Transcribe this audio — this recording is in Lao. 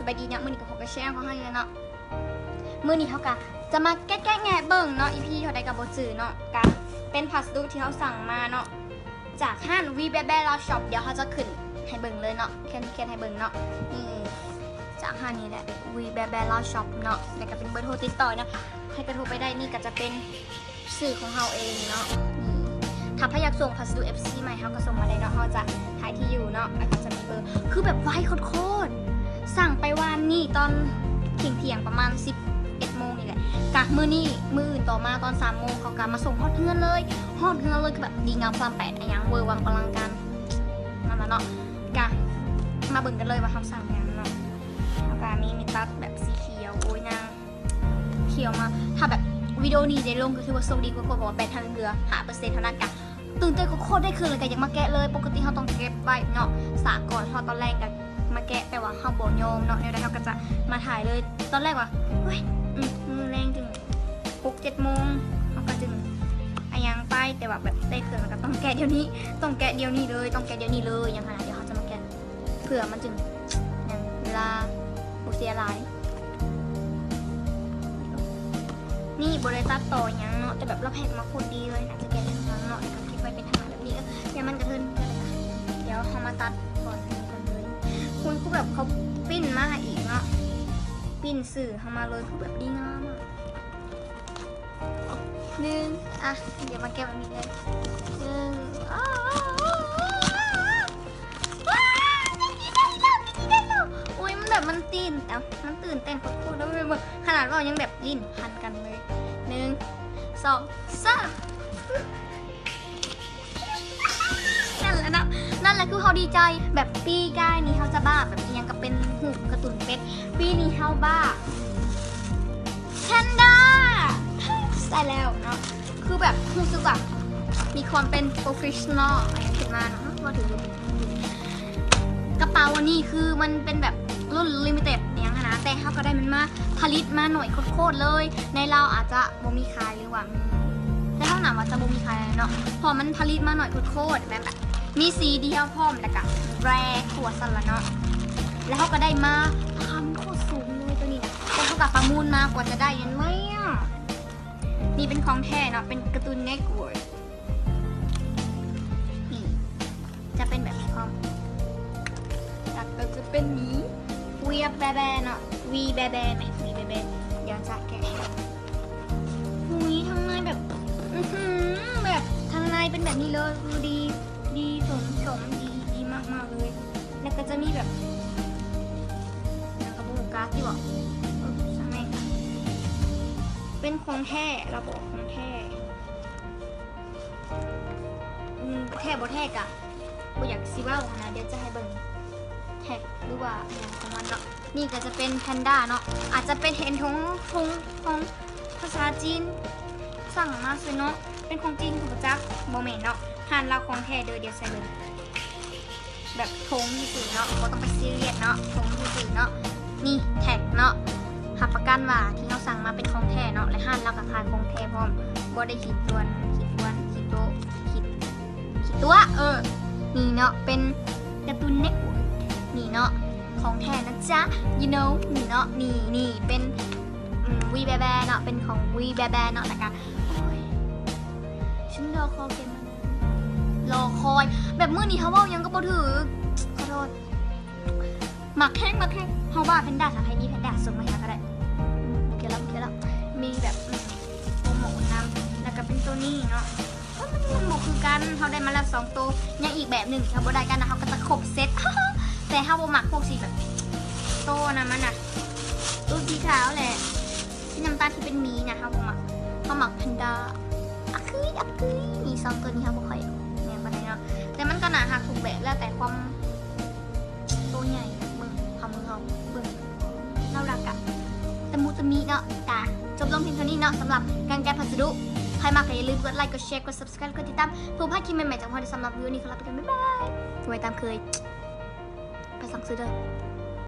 ສະບາຍດີເນາະ ມື້ນີ້ກໍພົບກັບແຊນຂອງເຮົາອີກແລ້ວເນາະ. ມື້ນີ້ເຮົາກໍຈະມາແກະໆແງະເບິ່ງເນາະ ອີພີເທົ່າໃດກໍບໍ່ຈື່ເນາະ. ກໍເປັນພັດສະດຸທີ່ເຮົາສັ່ງມາເນາະ ຈາກຮ້ານ We Bear Bear Love Shop. ດຽວເຮົາຈະຂຶ້ນໃຫ້ເບິ່ງເລີຍເນາະ ແຄນ ແຄນໃຫ້ເບິ່ງເນາະ. ນີ້ ຈາກຮ້ານນີ້ແຫຼະ We Bear Bear Love Shop ເນາະ. ແລ້ວກໍເປັນເບີໂທຕິດຕໍ່ເນາະ ໃຜກໍໂທໄປໄດ້. ນີ້ກໍຈະເປັນ ຊື່ຂອງເຮົາເອງເນາະ. ນີ້ ຖ້າໃຜຢາກສົ່ງພັດສະດຸ ເອັຟຊີ ໃໝ່ ເຮົາກໍສົ່ງມາໄດ້ເນາະ. ເຮົາຈະຖ່າຍທີ່ຢູ່ເນາະ ແລ້ວກໍຈະມີເບີ. ຄືແບບໄວໂຄດໆ ສັ່ງໄປວານນີ້ຕອນທ່ຽງໆ ປະມານສິບເອັດໂມງນີ້ແຫຼະ. ກະມື້ນີ້ ມື້ອື່ນຕໍ່ມາຕອນສາມໂມງ ເຂົາກໍມາສົ່ງຮອດເຮືອນເລີຍ ຮອດເຮືອນເລີຍ. ຄືແບບດີງາມຊາມແປດ ອະຫຍັງເວີວັງອະລັງການ ນັ້ນລະເນາະ. ກະມາເບິ່ງກັນເລີຍວ່າເຮົາສັ່ງຫຍັງເນາະ. ເຮົາກໍມີ ມີຕັດແບບສີຂຽວ ໂອ້ຍນາງ ຂຽວມາ. ຖ້າແບບວິດີໂອນີ້ໄດ້ລົງກໍຖືວ່າໂຊກດີກວ່າ ເພາະວ່າແບດທັງເຫຼືອຫ້າເປີເຊັນເທົ່ານັ້ນ. ກະຕື່ນເຕັ້ນໂຄດໆ ໄດ້ຄືນ ແລ້ວກະຢາກມາແກະເລີຍ. ປົກກະຕິເຮົາຕ້ອງເກັບໄວ້ເນາະ ສາກ່ອນຮອດຕອນແລງກະມາແກະ ແຕ່ວ່າເຮົາບໍ່ຍອມເນາະ. ແນວໃດເຮົາກໍຈະມາຖ່າຍເລີຍ. ຕອນແລກວ່າ ໂອ້ຍ ອືມ ມື້ແລງຈຶ່ງຫົກເຈັດໂມງ ເຮົາກໍຈຶ່ງອະຫຍັງໄປ ແຕ່ວ່າແບບໄດ້ຄືນ ແລ້ວກໍຕ້ອງແກະດຽວນີ້ ຕ້ອງແກະດຽວນີ້ເລີຍ ຕ້ອງແກະດຽວນີ້ເລີຍ ຫຍັງຫັ້ນນະ. ດຽວເຮົາຈະມາແກະ ເພື່ອມັນຈຶ່ງຫຍັງ ເວລາບໍ່ເສຍຫຼາຍ. ນີ້ບໍ່ໄດ້ຕັດຕໍ່ຫຍັງເນາະ ແຕ່ແບບລາວແພັກມາໂຄດດີເລີຍ. ໜ້າຈະແກະທາງຫຼັງເນາະ ແລ້ວກໍເກັບໄວ້ເປັນທາງຫຼັງແບບນີ້. ເອີ ຢ່າມັນກະເທີນ ດຽວເຮົາມາຕັດກ່ອນນີ້ກັນເລີຍ. ຄຸນ ຄືແບບເຂົາປຣິ້ນມາໃຫ້ອີກເນາະ ປຣິ້ນຊື່ເຮົາມາເລີຍ ຄືແບບດີງາມອະ. ໜຶ່ງ ອ່ະ ດຽວມາແກະແບບນີ້ເລີຍ. ໜຶ່ງ ອ້າ ໂອ້ຍ ມັນແບບມັນຕື່ນ ເອົ້າ ມັນຕື່ນເຕັ້ນໂຄດໆ ເບິ່ງ ຂະໜາດເວົ້າຍັງແບບ ລີ້ນພັນກັນເລີຍ. ໜຶ່ງ ສອງ ສາມ ນັ້ນແຫຼະເນາະ ນັ້ນແຫຼະຄືເຮົາດີໃຈ. ແບບປີກາຍນີ້ເຮົາຈະບ້າແບບອີ່ຫຍັງກໍເປັນຮູບກາຕູນເປັດ ປີນີ້ເຮົາບ້າແພນດາ. ໃສ່ແລ້ວເນາະ ຄືແບບຮູ້ສຶກວ່າມີຄວາມເປັນໂປຣເຟສຊັນນໍ ອັນນີ້ຂຶ້ນມາເນາະ ວ່າຖືກ ກະເປົາອັນນີ້ຄືມັນເປັນແບບລຸ້ນລິມິເຕັດອີ່ຫຍັງຫັ້ນນະ ແຕ່ເຮົາກໍໄດ້ມັນມາ ຜະລິດມາໜ້ອຍໂຄດໆເລີຍ. ໃນລາວອາດຈະບໍ່ມີຂາຍ ຫຼືວ່າມີ ແຕ່ເຮົານະວ່າຈະບໍ່ມີຂາຍເນາະ ເພາະມັນຜະລິດມາໜ້ອຍໂຄດໆ ແມ່ນແບບມີສີດຽວພ້ອມ ແລ້ວກະແຣກວ່າຊັ້ນລະເນາະ. ແລ້ວເຮົາກໍໄດ້ມາລາຄາມັນໂຄດສູງເລີຍໂຕນີ້ນະ ແຕ່ເຮົາກໍປະມູນມາກວ່າຈະໄດ້ຫັ້ນແຫຼະ. ນີ້ເປັນຂອງແທ້ເນາະ ເປັນກາຕູນເນັກວອດ ນີ້ຈະເປັນແບບນີ້ພ້ອມ ແລ້ວກໍຈະເປັນນີ້ We Bear Bear ເນາະ We Bear Bear ແມ່ນ We Bear Bear. ດຽວຈະແກະໃຫ້ ຫຸຍ ທາງໃນແບບ ອືຫື ແບບທາງໃນເປັນແບບນີ້ເລີຍ ຄືດີ ດີສົມສົມ ດີ ດີມາກໆເລີຍ. ແລ້ວກໍຈະມີແບບ ຫຍັງກະບໍ່ຮູ້ ກາດຕິເບາະ ເອີ ຊ່າງແມ່ງ ເປັນຂອງແທ້ລະເບາະ ຂອງແທ້. ອືມ ແທ້ບໍ່ແທ້ກະບໍ່ຢາກຊິເວົ້າຫັ້ນນະ ດຽວຈະໃຫ້ເບິ່ງແທັກ ຫຼືວ່າອີ່ຫຍັງຂອງມັນເນາະ. ນີ້ກໍຈະເປັນແພນດາເນາະ ອາດຈະເປັນເຫັນຖົງ ຖົງ ຂອງພາສາຈີນ ສັ່ງມາຊື່ເນາະ ເປັນຂອງຈີນກໍບໍ່ຈັກ ບໍ່ແມ່ນເນາະ ຮ້ານລາວຂອງແທ້ເດີ. ດຽວໃສ່ເບິ່ງ ແບບຖົງຊື່ໆເນາະ ບໍ່ຕ້ອງໄປຊີຣຽສເນາະ ຖົງຊື່ໆເນາະ. ນີ້ແທັກເນາະ ຮັບປະກັນວ່າທີ່ເຮົາສັ່ງມາເປັນຂອງແທ້ເນາະ ແລະຮ້ານລາວກໍຂາຍຂອງແທ້ພ້ອມ ບໍ່ໄດ້ຂີ້ຕົວະ ຂີ້ຕົວະ ຂີ້ໂຕະ ຂີ້ ຂີ້ຕົວະ ເອີ ນີ້ເນາະ ເປັນກາຕູນເນັກວອດ ນີ້ເນາະ ຂອງແທ້ນະຈ໊ະ you know ນີ້ເນາະ ນີ້ ນີ້ເປັນ ອືມ We Bear Bear ເນາະ ເປັນຂອງ We Bear Bear ເນາະ ແລ້ວກໍ ໂອ້ຍ ສັນລໍຄອຍເກັບມາ ລໍຄອຍ ແບບມື້ນີ້ເຮົາເວົ້າຫຍັງກໍບໍ່ຖືກ ຂໍໂທດ. ມັກແຮງ ມັກແຮງ ເຮົາບ້າແພນດາ ຖ້າໃຜມີແພນດາສົ່ງມາໃຫ້ເຮົາກໍໄດ້. ອືມ ໂອເຄແລ້ວ ໂອເຄແລ້ວ ມີແບບ ອືມ ໂປຣໂມດນຳ ແລ້ວກໍເປັນໂຕນີ້ເນາະ ເອີ ມັນ ມັນບໍ່ຄືກັນ ເຮົາໄດ້ມາແລ້ວສອງໂຕ ຍັງອີກແບບໜຶ່ງທີ່ເຮົາບໍ່ໄດ້ກັນນະ ເຮົາກໍຈະຄົບເຊັດ ແຕ່ເຮົາບໍ່ມັກພວກສີແບບ ໂຕອັນນັ້ນມັນນະ ໂຕສີຂາວແຫຼະ ສີນ້ຳຕານທີ່ເປັນໝີນະ ເຮົາບໍ່ມັກ ເຮົາມັກແພນດາ ອາກຶຍ ອາກຶຍ ນີ້ສອງໂຕນີ້ເຮົາບໍ່ຄ່ອຍແນວປານໃດເນາະ ແຕ່ມັນກໍໜ້າຮັກທຸກແບບ ແລ້ວແຕ່ຄວາມ ໂຕໃຫຍ່ ເບິ່ງ ຝ່າມືເຮົາ ເບິ່ງ ໜ້າຮັກກະ ຕະມຸຕະມິເນາະ. ກະຈົບລົງພຽງເທົ່ານີ້ເນາະ ສຳລັບການແກະພັດສະດຸ ໃຜມັກກໍຢ່າລືມກົດໄລ ກົດແຊ ກົດ subscribe ກົດຕິດຕາມ ເພື່ອບໍ່ພາດຄລິບໃໝ່ໆຈາກພວກເຮົາເດ້. ສຳລັບວິດີໂອນີ້ຂໍລາໄປກ່ອນ ບາຍບາຍ ໄວ້ຕາມເຄີຍ ໄປສັ່ງຊື້ເດີ.